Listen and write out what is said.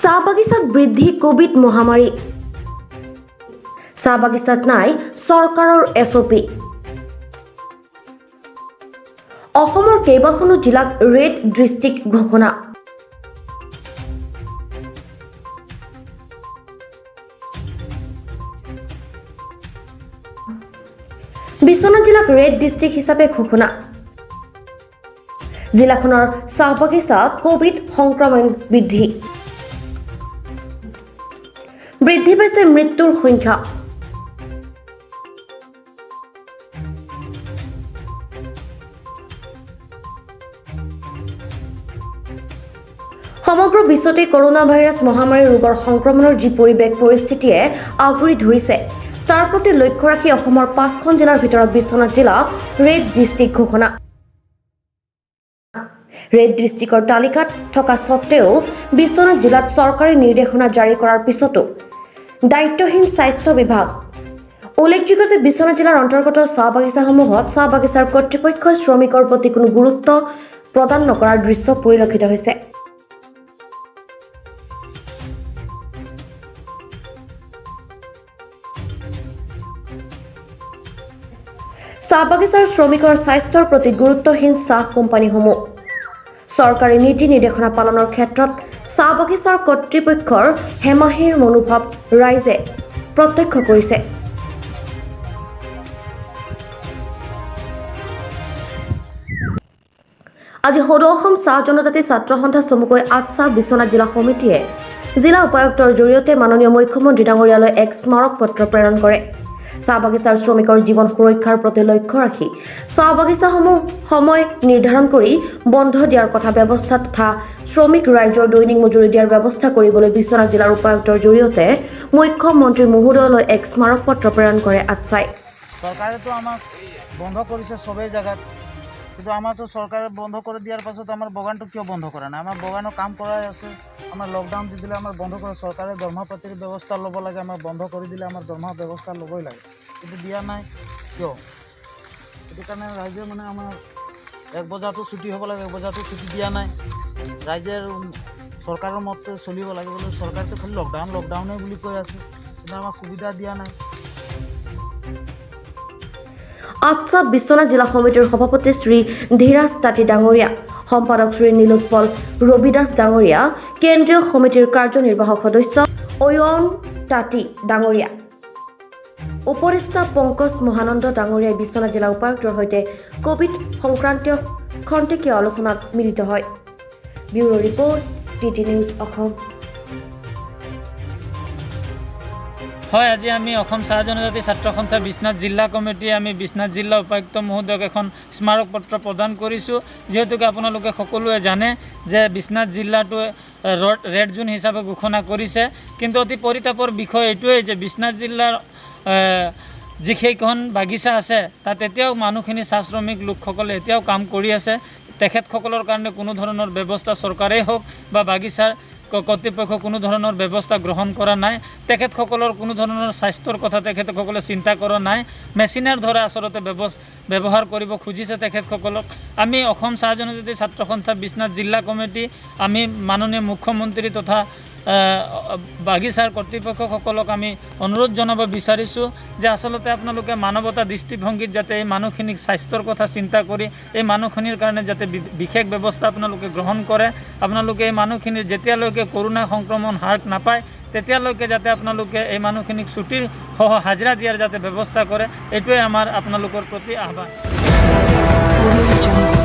চাহ বাগিচাত বৃদ্ধি কোভিড মহামাৰী। চাহ বাগিচাত নাই চৰকাৰৰ এছঅ'পি। অসমৰ কেইবাখনো জিলাক ৰেড ডিষ্ট্ৰিক্ট ঘোষণা। বিশ্বনাথ জিলাক ৰেড ডিষ্ট্ৰিক্ট হিচাপে ঘোষণা। জিলাখনৰ চাহ বাগিচাত কোভিড সংক্ৰমণ বৃদ্ধি, বৃদ্ধি পাইছে মৃত্যুৰ সংখ্যা। সমগ্ৰ বিশ্বতে কৰোণা ভাইৰাছ মহামাৰী ৰোগৰ সংক্ৰমণৰ যি পৰিৱেশ পৰিস্থিতিয়ে আগুৰি ধৰিছে, তাৰ প্ৰতি লক্ষ্য ৰাখি অসমৰ পাঁচখন জিলাৰ ভিতৰত বিশ্বনাথ জিলাক ৰেড ডিষ্ট্ৰিক্ট ঘোষণা। ৰেড ডিষ্ট্ৰিক্টৰ তালিকাত থকা স্বত্তেও বিশ্বনাথ জিলাত চৰকাৰী নিৰ্দেশনা জাৰি কৰাৰ পিছতো দায়িত্বহীন স্বাস্থ্য বিভাগ। উল্লেখযোগ্য যে বিশ্বনাথ জিলাৰ অন্তৰ্গত চাহ বাগিচাসমূহত চাহ বাগিচাৰ কৰ্তৃপক্ষই শ্ৰমিকৰ প্ৰতি কোনো গুৰুত্ব প্ৰদান নকৰাৰ দৃশ্য পৰিলক্ষিত হৈছে। চাহ বাগিচাৰ শ্ৰমিকৰ স্বাস্থ্যৰ প্ৰতি গুৰুত্বহীন চাহ কোম্পানীসমূহ। চৰকাৰী নীতি নিৰ্দেশনা পালনৰ ক্ষেত্ৰত চাহ বাগিচাৰ কৰ্তৃপক্ষৰ হেমাহিৰ মনোভাৱ ৰাইজে প্ৰত্যক্ষ কৰিছে। আজি সদৌ অসম চাহ জনজাতি ছাত্ৰ সন্থা চমুকৈ আটছা বিশ্বনাথ জিলা সমিতিয়ে জিলা উপায়ুক্তৰ জৰিয়তে মাননীয় মুখ্যমন্ত্ৰী ডাঙৰীয়ালৈ এক স্মাৰক পত্ৰ প্ৰেৰণ কৰে। চাহ বাগিচাৰ শ্ৰমিকৰ জীৱন সুৰক্ষাৰ প্ৰতি লক্ষ্য ৰাখি চাহ বাগিচাসমূহ সময় নিৰ্ধাৰণ কৰি বন্ধ দিয়াৰ কথা ব্যৱস্থা তথা শ্ৰমিক ৰাইজৰ দৈনিক মজুৰি দিয়াৰ ব্যৱস্থা কৰিবলৈ বিশ্বনাথ জিলাৰ উপায়ুক্তৰ জৰিয়তে মুখ্যমন্ত্ৰী মহোদয়লৈ এক স্মাৰক পত্ৰ প্ৰেৰণ কৰে আটছাই। চৰকাৰেতো আমাক বন্ধ কৰিছে চবেই জেগাত, কিন্তু আমাৰতো চৰকাৰে বন্ধ কৰি দিয়াৰ পাছত আমাৰ বাগানটো কিয় বন্ধ কৰা নাই? আমাৰ বাগানৰ কাম কৰাই আছে। আমাৰ লকডাউন দি দিলে, আমাৰ বন্ধ কৰে। চৰকাৰে দৰমহা পাতিৰ ব্যৱস্থা ল'ব লাগে। আমাৰ বন্ধ কৰি দিলে আমাৰ দৰমহা ব্যৱস্থা ল'বই লাগে, কিন্তু দিয়া নাই কিয়? সেইটো কাৰণে ৰাইজে মানে আমাৰ 1 বজাতো ছুটি হ'ব লাগে, 1 বজাতো ছুটি দিয়া নাই। ৰাইজে চৰকাৰৰ মতে চলিব লাগে বুলি চৰকাৰেতো খালি লকডাউন লকডাউনে বুলি কৈ আছে, কিন্তু আমাক সুবিধা দিয়া নাই। আটছা বিশ্বনাথ জিলা সমিতিৰ সভাপতি শ্ৰী ধীৰাজ তাঁতী ডাঙৰীয়া, সম্পাদক শ্ৰী নীলোৎপল ৰবিদাস ডাঙৰীয়া, কেন্দ্ৰীয় সমিতিৰ কাৰ্যনিৰ্বাহক সদস্য অয়ন তাঁতী ডাঙৰীয়া, উপদেষ্টা পংকজ মহানন্দ ডাঙৰীয়াই বিশ্বনাথ জিলা উপায়ুক্তৰ সৈতে কোভিড সংক্ৰান্তীয় খন্তেকীয়া আলোচনাত মিলিত হয়। Bureau report, TT news Assam. হয়, আজি আমি অসম চাহ জনজাতি ছাত্ৰ সন্থা বিশ্বনাথ জিলা কমিটিয়ে আমি বিশ্বনাথ জিলা উপায়ুক্ত মহোদয়ক এখন স্মাৰক পত্ৰ প্ৰদান কৰিছোঁ। যিহেতুকে আপোনালোকে সকলোৱে জানে যে বিশ্বনাথ জিলাটোৱে ৰেড জোন হিচাপে ঘোষণা কৰিছে, কিন্তু অতি পৰিতাপৰ বিষয় এইটোৱেই যে বিশ্বনাথ জিলাৰ যি সেইখন বাগিচা আছে, তাত এতিয়াও মানুহখিনি, চাহ শ্ৰমিক লোকসকলে এতিয়াও কাম কৰি আছে। তেখেতসকলৰ কাৰণে কোনো ধৰণৰ ব্যৱস্থা চৰকাৰেই হওক বা বাগিচাৰ কৰ্তৃপক্ষ কোনো ধৰণৰ ব্যৱস্থা গ্ৰহণ কৰা নাই। তেখেতসকলৰ কোনো ধৰণৰ স্বাস্থ্যৰ কথা তেখেতসকলে চিন্তা কৰা নাই। মেচিনৰ দ্বাৰা আচলতে ব্যৱহাৰ কৰিব খুজিছে তেখেতসকলক। আমি অসম চাহ জনজাতি ছাত্ৰ সন্থা বিশ্বনাথ জিলা কমিটি আমি মাননীয় মুখ্যমন্ত্ৰী তথা বাগিচাৰ কৰ্তৃপক্ষসকলক আমি অনুৰোধ জনাব বিচাৰিছোঁ যে আচলতে আপোনালোকে মানৱতা দৃষ্টিভংগীত যাতে এই মানুহখিনিক স্বাস্থ্যৰ কথা চিন্তা কৰি এই মানুহখিনিৰ কাৰণে যাতে বিশেষ ব্যৱস্থা আপোনালোকে গ্ৰহণ কৰে। আপোনালোকে এই মানুহখিনিৰ যেতিয়ালৈকে কৰোণা সংক্ৰমণ হ্ৰাস নাপায়, তেতিয়ালৈকে যাতে আপোনালোকে এই মানুহখিনিক ছুটীৰ সহ হাজিৰা দিয়াৰ যাতে ব্যৱস্থা কৰে, এইটোৱে আমাৰ আপোনালোকৰ প্ৰতি আহ্বান। Audio Jungle.